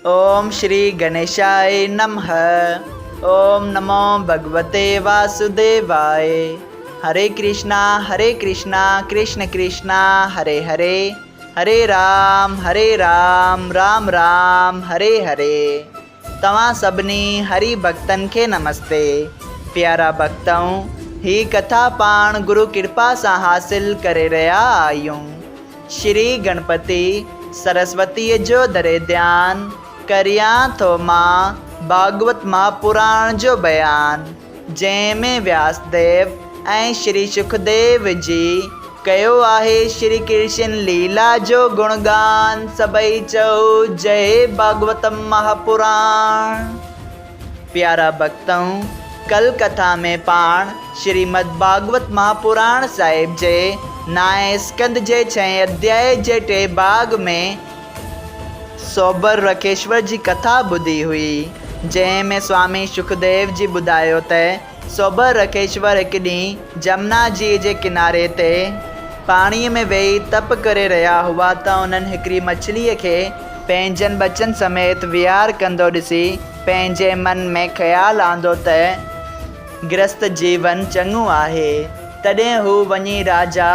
اوم شري گڻيشاء نمھ اوم نمو ڀڳوتي واسوديواء هري ڪرشنا هري ڪرشنا ڪرشن ڪرشنا هري هري هري رام هري رام رام رام هري هري توهان سڀني هري ڀڳتن کي نمستي پيارا ڀڳتؤ هي ڪٿا پاڻ گرو ڪرپا سان حاصل ڪري رهيا آهيون. شري گڻپتي سرسوتيء جو ڌري ڌيان، ڪريان ٿو مان ڀاڳوت مهاپراڻ جو بيان، جنهن ۾ وياس ديو ۽ شري شڪديو جي ڪيو آهي شري ڪرشن ليلا جو گڻگان، سڀئي چئو جئي ڀاڳوتم مهاپراڻ. پيارا ڀڳتؤ! ڪل ڪٿا ۾ پاڻ شريمد ڀاڳوت مهاپراڻ صاحب جي نائين اسڪنڌ جي ڇهين اڌيائي جي ٽئين ڀاڳ ۾ سوڀر رکيشور جي ڪٿا ٻڌي هئي، جنهن ۾ سوامي شڪديو جي ٻڌايو ته سوڀر رکيشور هڪ ڏينهن جمنا جيء جي ڪناري تي پاڻيء ۾ ويهي تپ ڪري رهيا هئا ته انهن هڪڙي مڇليء کي پنهنجن ٻچن سميت ويهار ڪندو ڏسي پنهنجي من ۾ خيال آندو ته گرهست جيون چڱو آهي. تڏهن هو وڃي راجا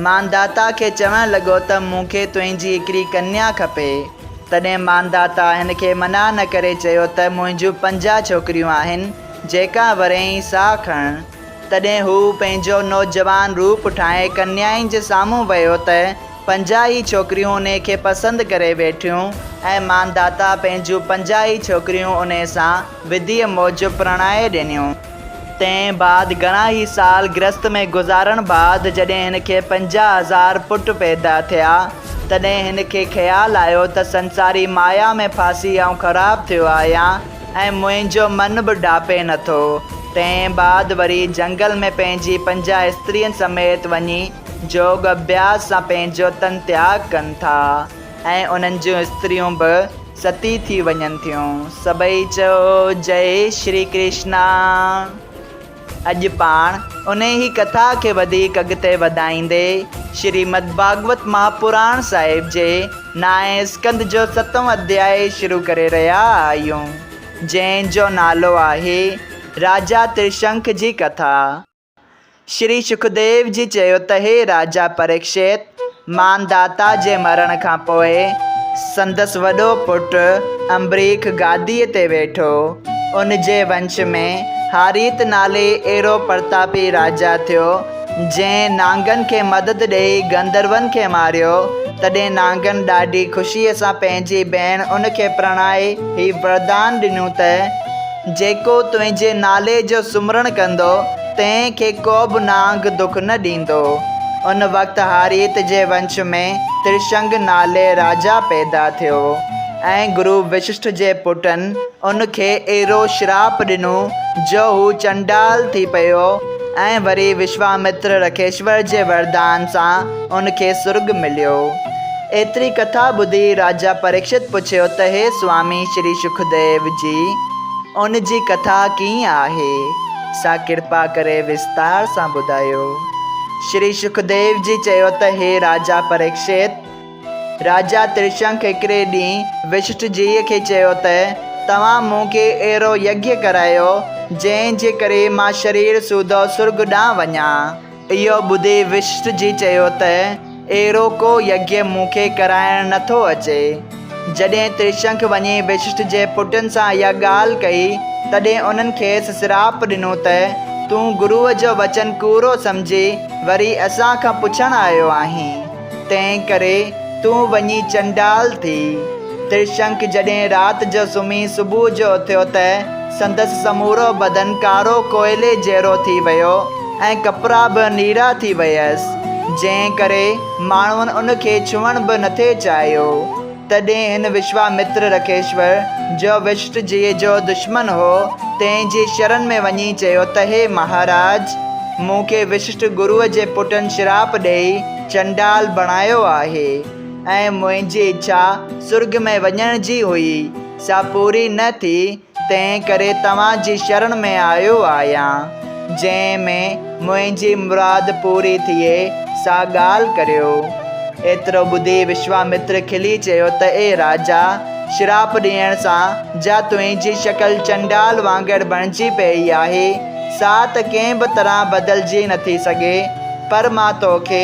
مانداتا کي چوڻ لڳو ته مون کي تنهنجي هڪڙي ڪنيا کپي. تڏهن مانداتا هن کي منع نه ڪري چيو ته منهنجون 50 ڇوڪريون آهن، جيڪا ورهين سا کڻ. تڏهن هو پنهنجو نوجوان روپ ٺاهي ڪنيائن جي سامهون ويو ته 50 ئي ڇوڪريون انهي کي پسند ڪري ويٺيون ۽ مانداتا پنهنجون 50 ئي ڇوڪريون انهي سان وڌيء موجب پرڻائي ڏنيون. تنهن بعد گهڻا ئي سال گرهست ۾ گذارڻ بعد جڏهن هن کي 50,000 پٽ پيدا ٿيا، تڏهن هن کي خيال آيو ته سنساري مايا ۾ ڦاسي آئون خراب ٿيو آهيان ۽ منهنجو من به ڍاپي نٿو. تنهن بعد وري جهنگل ۾ پنهنجي 50 استرين سميت وڃي جوڳ اڀياس سان پنهنجو تن تياڳ ڪن ٿا ۽ انهن جون استريون به ستي ٿي وڃن ٿيون. سڀئي چئو جئي شري ڪرشنا. اڄ پاڻ انهي ئي ڪٿا کي وڌيڪ اڳتي وڌائيندي شريمد ڀاڳوت مهاپراڻ صاحب جي نائين اسڪنڌ جو ستون اڌيائي شروع ڪري رهيا آهيون، جنهن جو نالو آهي راجا ترشنک جي ڪٿا. شري شڪديو جي چيو ته هي راجا پريڪشت! مانداتا جي مرڻ کان پوء سندس وڏو پٽ امبريڪ گاديء تي ويٺو. ان جي ونش ۾ هاريت نالي اهڙو پرتاپي راجا ٿيو، جنهن نانگن کي مدد ڏيئي گنڌرون کي ماريو. تڏهن نانگن ڏاڍي خوشيء سان پنهنجي ڀيڻ ان کي پرڻائي هي وردان ڏنو ته. جيڪو تنهنجي نالي جو سمرڻ ڪندو، تنهن کي ڪوبه نانگ دک نه ڏيندو. ان وقت هاريت جي ونش ۾ ترشنگ نالي راجا پيدا ٿيو ۽ گرو وششٺ جي پٽن ان کي اهڙو شراپ ڏنو جو هو چنڊال ٿي پيو ۽ وري وشوامتر رکيشور جي وردان سان ان کي سرڳ مليو. ايتري ڪٿا ٻڌي راجا پريڪشت پڇيو ته هي سوامي شري شڪديو جي، ان جي ڪٿا ڪيئن آهي، سا ڪرپا ڪري وستار سان ٻڌايو. شري شڪديو جي چيو ته هي راجا پريڪشت! راجا ترشنڪ هڪڙي ڏينهن وشٺ جيء کي چيو ته توهان مون کي اهڙو يگيه ڪرايو، جنهن جي ڪري مان شرير سوڌو سرڳ ڏانهن وڃان. اهو ٻڌي وشٽ جي چيو ته، اهڙو ڪو يگيه مون کي ڪرائڻ نه ٿو اچي. جڏهن ترشنڪ وڃي وشٽ جي پٽن سان اها ڳالهه ڪئي، تڏهن انهن کيس سراپ ڏنو ته، تون گروء جو وچن ڪوڙو سمجهي وري اسان کان پڇڻ آيو آهين. تنهن ڪري تون وڃي چنڊال ٿي. ترشنڪ جڏهن رات جو سمهي صبح جو اٿيو ته سندس سمورو بدن ڪارو ڪوئلي جهڙو ٿي ويو ۽ ڪپڙا به نيرا ٿي ويس، جنهن ڪري ماڻهن ان کي ڇهڻ به نٿي چاهيو. تڏهن هن وشوامتر رکيشور، جو وشٽ جيء جو دشمن هو، تنهن جي شرن ۾ وڃي چيو ته هي مهاراج! مون کي وشٽ گروء جي پٽن شراپ ڏيئي چنڊال بڻايو آهي ۽ منهنجي اڇا سرڳ ۾ وڃڻ جي هئي، سا پوري نه ٿي، تنهن ڪري توهان جي شرڻ ۾ آيو آهيان، جنهن ۾ منهنجي مراد پوري ٿئي، سا ڳالهه ڪريو. ايترو ٻڌي وشوامتر کلي چيو ته اي راجا! شراپ ڏيڻ سان جا تنهنجي شڪل چنڊال وانگر بڻجي پيئي آهي، سا ته ڪنهن به طرح بدلجي نٿي سگهي، پر مان توکي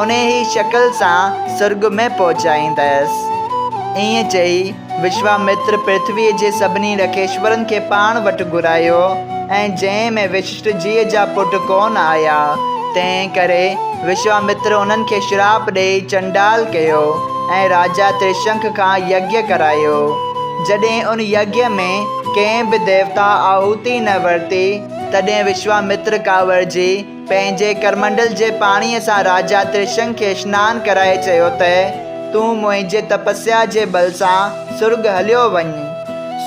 انهيء شڪل سان سرڳ ۾ پهچائيندس. ائين چئي وشوامتر پرٿويء جي سڀني رکيشورن کي پاڻ وٽ گهرايو ۽ جنهن ۾ وششٽ جيء جا پٽ ڪونه آيا، تنهن ڪري وشوامتر انهن کي شراپ ڏيئي چنڊال ڪيو ۽ راجا ترشنڪ کان يگيه ڪرايو. جڏهن ان يگيه ۾ ڪنهن به ديوتا آهوتي نه ورتي، تڏهن وشوامتر ڪاوڙجي پنهنجي ڪرمنڊل جي پاڻيء سان راجا ترشنگ کي اشنان ڪرائي چيو ته، تون منهنجي تپسيا جي ٻل سان سرڳ هليو وڃ.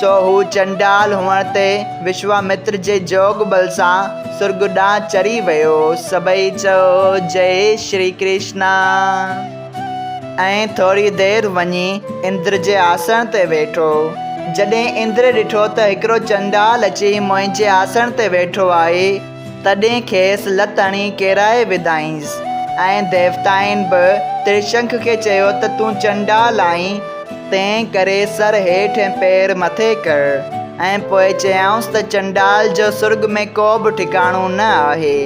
سو هو چنڊال هئڻ تي وشوامتر جي جوڳ ٻل سان سرڳ ڏانهن چري ويو. سڀئي چئو، جئي شري ڪرشنا. ۽ ٿوري دير وڃي اندر جي آسڻ تي ويٺو. جڏهن اندر ڏٺو ته هڪڙو چنڊال اچي منهنجي آسڻ تي ويٺو آهي، تڏهن کيس لت هڻي ڪيرائي وڌائينس ۽ ديوتائن به ترشنڪ کي چيو ته تون چنڊال آهين، تنهن ڪري سر هيٺ ۽ پير مٿي ڪر. ۽ پوء چيائونس ته چنڊال جو سرڳ ۾ ڪو به ٺڪاڻو نه آهي.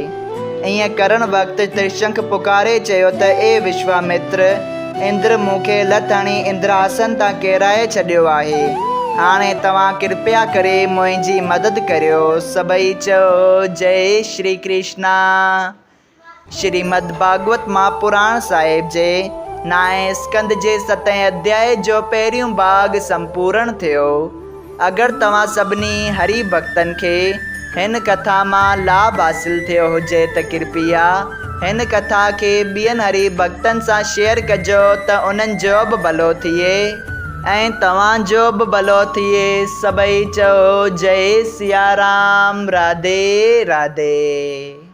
ائين ڪرڻ وقت ترشنڪ پڪاري چيو ته اي وشوامتر! اندر مون کي لت هڻي اندراسن تان ڪيرائي ڇڏيو آهي. هاڻي توهان ڪرپيا ڪري منهنجي مدد ڪريو. سڀئي چئو، جئي شري ڪرشنا. شريمد ڀاڳوت مهاپراڻ صاحب جي نائين اسڪنڌ جي ستين اڌيائي جو پهريون ڀاڳ سمپورڻ ٿيو. اگر توهان سڀني هري ڀڳتن کي هن ڪٿا مان لاڀ حاصل ٿيو هجي ته ڪرپيا هن ڪٿا کي ٻين هري ڀڳتن سان شيئر ڪجو ته انهن جو به ڀلو ٿئي ۽ توهان جو به ڀلو ٿئي سڀئي چئو جئي سيارام راڌي راڌي.